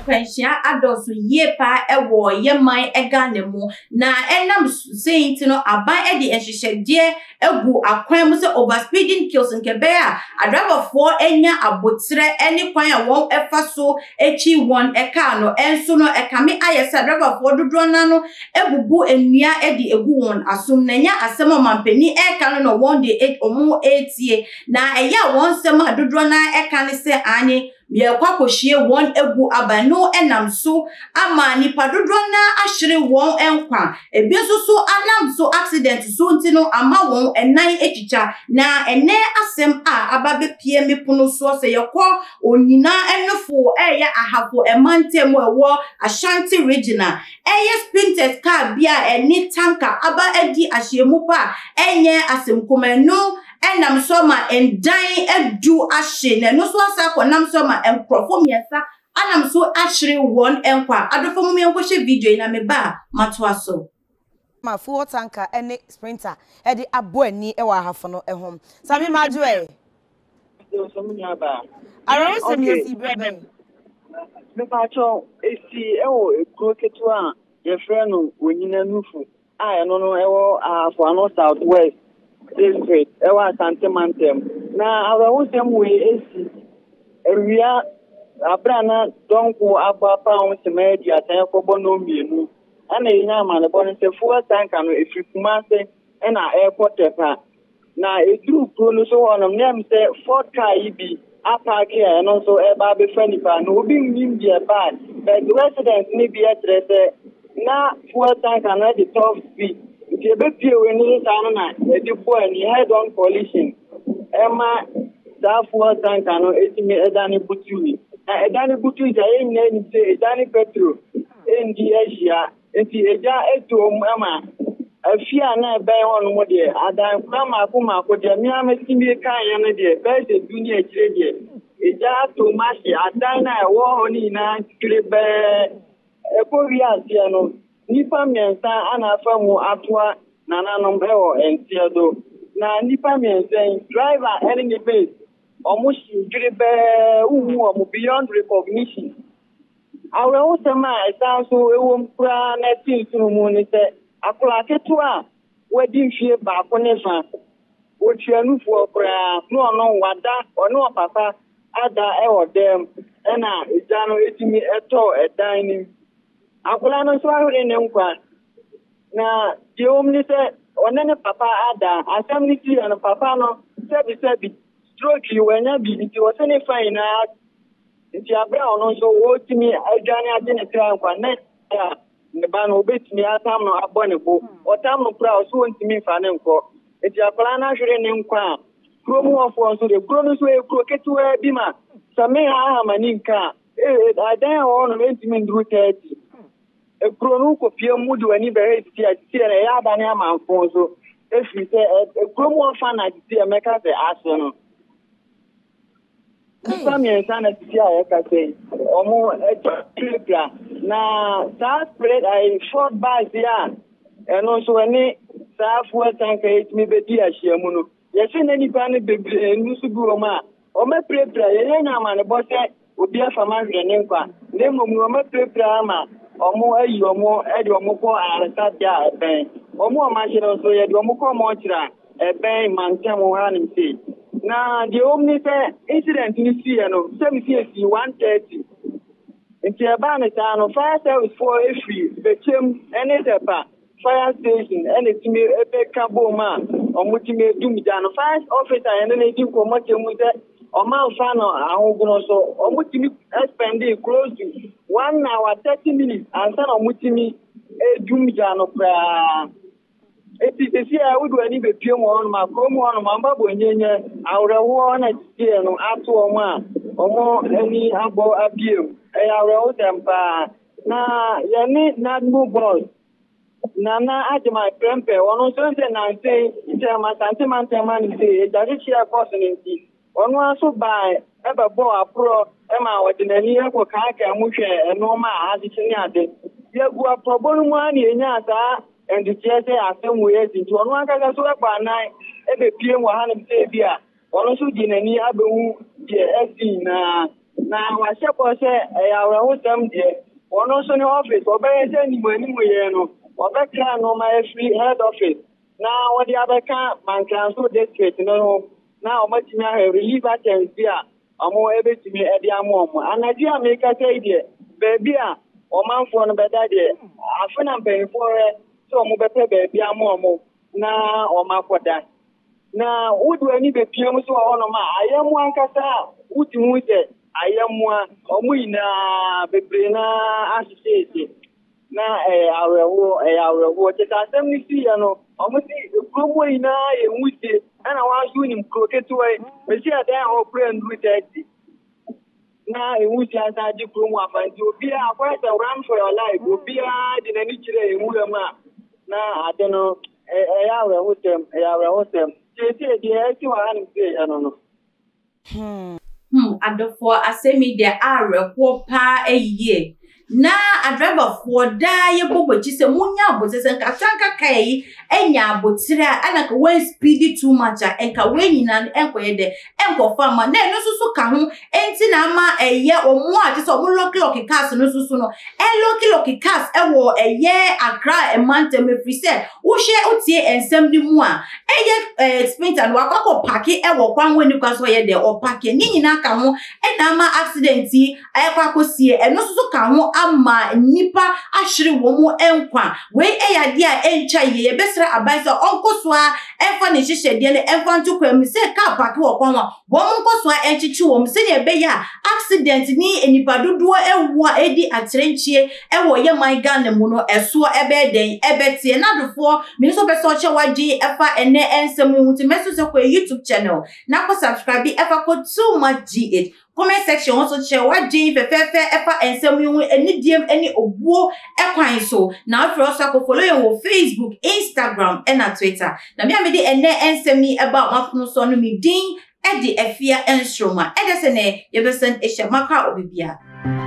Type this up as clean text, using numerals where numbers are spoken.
nkwanhyia adɔɔso yie paa wɔ yɛ man Ghana mu. Na ɛnam sei nti no, aban de nhyehyɛdeɛ agu akwan mu sɛ over speeding kills nka ɛbɛyɛ a adraivafoɔ anya aboterɛ ne kwan a wɔn fa so twi wɔn kaa no. Nso no, ɛkame ayɛ sɛ adraivafoɔ dodoɔ no ara no abubu nnua de agu wɔn asom na ɛnyɛ asɛm a ɔmanpanin reka no na wɔn de wɔn retie. Na ɛyɛ a wɔn nsɛm a dodoɔ no ara ka ne sɛ aane, yɛrekɔ akɔhwie wɔn agu aba. Ɛno nam so ama nnipa dodoɔ no ara ahwere wɔn nkwa. Ebi nso so anam so accident so nti no ama wɔn nan atwitwa. Na ɛnnɛ asɛm a aba abɛpue me pono soɔ sɛ yɛkɔ Onyina Nofo ɛyɛ Ahafo mantam a ɛwɔ Ashanti Region a, ɛyɛ Spintex kaa bi a ɛne tanker aba adi ahyiamu pa a ɛnyɛ asɛm kumaa. Ɛno nam so ama ndan du ahye, na ɛno nso asan akɔnam so ama nkurɔfo mmiɛnsa anam so ahwere wɔn nkwa. Adɔfo mom yɛnkɔhwɛ video yi na meba a matoa so. Ma fuel tanker ne sprinter de abɔ ani wɔ ahafo no ho. Sami Madwoe. Awerɛhosɛm yi esii berɛ bɛn? Mepakyɛw, esii wɔ kuro ketewa a yɛfrɛ no Onyinanufu a ɛno no ɛwɔ Ahafo Ano South West District ɛwɔ Asante Mantam. Na awerɛhosɛm wei esi awia abere a na dɔnko abɔ apa ho sema 30 ɛkɔbɔ nnɔnmienu. Ɛna yɛnya amanebɔ no sɛ fuel tanker no efiri Kumase ɛna ɛrekɔ Tɛpa. Na eduruu kuro no so hɔnom, na ɛm sɛ Ford car yi bi apaake a ɛno nso ɛreba abɛfa nnipa. Na obi nnim deɛ ɛbae, but residents no bi kyerɛ sɛ na fuel tanker no de top speed. Nti ɛbɛpue wei no so saa no na ɛde bɔɔ ani, head on collision, ɛma saa fuel tanker no ɛtumi ɛdane butui. Na ɛdane butui saa, yɛn nyinaa nim sɛ egya ne petrol ɛndi ahyia. Enti egya toom ma afie a na ɛbɛn hɔnom deɛ, adankora mmaako mmaako deɛ, me ara metumi kaeɛ no deɛ, bɛyɛ sɛ du ne akyire deɛ, egya atom ahye adan no a ɛwɔ hɔ no nyinaa dwerebɛɛ. Ɛkɔwie aseɛ no, nnipa mmiɛnsa na afa mu atoa nananom wɔ nteɛ do. Na nnipa mmiɛnsa yi, driver ne ne mate, wɔhye dwerebɛɛ, wohu wɔn beyond recognition. Awerɛhosɛm a ɛsan nso wom koraa na ɛte nsono mu ne sɛ akwadaa ketewa a wadi mfeɛ baako ne fa, ɔtua nufoɔ koraa na ɔno wada, ɔne ɔpapa ada wɔ dan mu ɛna egya no tumi tɔɔ ɛdan no mu. Akwadaa no nso ahwere ne nkwa na deɛ ɛwom ne sɛ ɔne ne papa ada. Asɛm no siiɛ no papa no sɛbisɛbi stroke yi wanya bi nti ɔse ne fa nyinaa Enti bere a ɔno nso ɔretumi adwane agye ne kra nkwa na a ne ba no obetumi atam no abɔ ne bo. Ɔtam no koraa ɔso ɔntumi mfa ne nkɔ. Enti akwadaa no ahwere ne nkwa a kurom hɔfoɔ nso deɛ kuro no nso yɛ kuro ketewaa bi ma sɛ me ha m'ani nka a adan a ɛwɔ hɔ nom ɛntumi nduru 30. Ekuro no wokɔpie mu de w'ani bɛhwɛ sisi a sisi a ɛyɛ adane amanfo nso ɛfiri sɛ kurom hɔ fa na sisi a mɛka sɛ ahye no. Nnipa mmiɛnsa na sisi a yɛkasa yi, wɔapirapira. Na saa spray ayi short bus yi a ɛno nso ɛne saa fuel tanker yi tumi bɛdi ahyiamu no, yɛhwɛ na nnipa no bebree no nso bi wɔ mu a wɔapirapira. Yɛyɛ nya amanebɔ sɛ obi afa mu ahwere ne nkwa, na mmom no wɔapirapira ama wɔayi wɔn de wɔn kɔ ayaresabea a ɛbɛn. Wɔn a wɔahye no nso, yɛde wɔn kɔ mɔkyere a ɛbɛn mantam hanom sei. Na deɛ ɛwɔ mu ne sɛ incident no siiɛ no, sɛ mesi esii 1:30. Nti ɛbaa no saa no, fire service foɔ efiri Bɛkyɛm ne Tɛpa fire station ɛna etumi ɛbɛka bom a wɔtumi edum gya no. Fire officer yɛne no edi nkɔmmɔ kyɛ mu sɛ wɔamfa no ahogono so. Wɔtumi spending close to 1 hour 30 minutes ansa na wɔtumi edum gya no koraa. Enti seesei a wode w'ani bepue mu hɔnom a, kurom hɔnom aba bonnyɛnyɛ, awerɛhoɔ na seesei no ato wɔn a wɔn ani abɔ abiem. Ɛyɛ awerɛhosɛm paa. Na yɛne NADMO boss, Nana Agyeman Prempeh, ɔno nso ɛm sɛ nnansa yi, nkyɛn Asante mantam ha no sei, egyahyehyeɛ a ɛkɔɔ so no nti, Ɔno ara nso bae bɛbɔɔ aporɔ ma ɔde n'ani kɔkaakaa mu hwɛɛ nnoɔma a ahyehye ne ade. Yɛgu aporɔbɔ no mu ara na yɛnyaa saa nteteɛ sɛ asɛm wei asi nti ɔno ankasa nso bɔ anan bɛpiem wɔ hanom sɛ ebia ɔno nso de n'ani abɛhu deɛ asi nyinaa. Na wahyɛ bɔ sɛ ɛyɛ awerɛhosɛm deɛ, ɔno nso ne office ɔbɛyɛ sɛ animuanimu yɛ no, ɔbɛkra nnoɔma afiri head office na wɔde abɛka Mankranso district no ho na wɔatumi ahwɛ relief items bi a wɔbɛtumi de ama wɔn. Anadwo a merekasa yi deɛ, baabi a ɔmanfoɔ no bɛda deɛ, afe na mpanyinfoɔ hwɛ sɛ wɔbɛpɛ baabi ama wɔn na wɔakɔda. Na wode w'ani bepia mu so wɔ hɔnom a, ayɛmmoa ankasa a wotumi hu sɛ ayɛmmoa, wɔn nyinaa bebree no ara ahyehyɛhyɛ. Na ɛyɛ awerɛhoɔ, ɛyɛ awerɛhoɔ. Kyɛ sɛ asɛm no siiɛ no, wɔn se kurom hɔ nyinaa yɛ nwusie, ɛna wɔn nso wonim kuro ketewa yi, mesi ɛdan a hɔ kura nnuru 30. Na nwusie asan agye kurom afa nti obiara akɔyɛ sɛ run for your life, obiara de n'ani kyerɛ nwura mu a na ade no ɛyɛ awerɛhosɛm, ɛyɛ awerɛhosɛm. Seesei deɛ ɛsi wɔ hanom sei ɛno no. Hmm adɔfoɔ asɛm yi deɛ awerɛhoɔ paa ayie. Na adriverfoɔ daa yɛbɔ mo akyi sɛ monya aboterɛ sɛ nka tanka kaa yi anya aboterɛ a ɛna nka wɔn speed too much a nka wɔn nyinaa no ɛnkɔyɛ dɛ ɛnkɔfa ama na ɛno nso so ka ho ɛnti na ama ɛyɛ wɔn a kyɛ sɛ wɔn lɔki lɔki cars no nso so no ɛlɔki lɔki cars ɛwɔ ɛyɛ Accra mantam ɛfiri sɛ wohwɛ wotie nsɛm no mu a ɛyɛ ɛɛ sprinter no wakɔ akɔ paake ɛwɔ kwan ho ani kwan so ɔyɛ dɛ ɔpaake ne nyinaa ka ho ɛna ama accident yi ɛkɔ akɔsie ɛno nso so ka ho ama nnipa ahwere wɔn nkwa. Wei yɛ adeɛ a ɛntwa yie. Yɛbɛsrɛ aban sɛ ɔnkɔ so ara ɛmfa ne nhyehyɛdeɛ no ɛmfa nto kwan mu sɛ kaa paake wɔ kwan ho a, wɔn nkɔ so ara nkyekye wɔn sɛdeɛ ɛbɛyɛ a accident ne nnipa dodoɔ awuo a ɛredi akyerɛnkyie ɛwɔ yɛ man Ghana mu no ɛsoɔ ɛbɛyɛ dɛn ɛbɛteɛ. N'adofoɔ, menim sɛ wopɛ sɛ ɔkyɛ w'adwene ɛfa ɛnnɛ nsɛm yi ho nti mɛsrɛ sɛ kɔ yɛ YouTube channel na kɔ subscribe ɛfa kɔ Too Much GH. Comment section hɔ nso kyerɛ w'adwen fɛfɛɛfɛ ɛfa nsɛm yi ho anidiem ne obuo kwan so. Na afei nso akɔ follow yɛn wɔ Facebook, Instagram ɛna Twitter. Na me a mede ɛnnɛ nsɛm yi ɛba mo apono soɔ no me din de Afia Nsoroma. Ɛdɛ sɛ nɛ yɛbɛsan ahyia. Makra obi biara.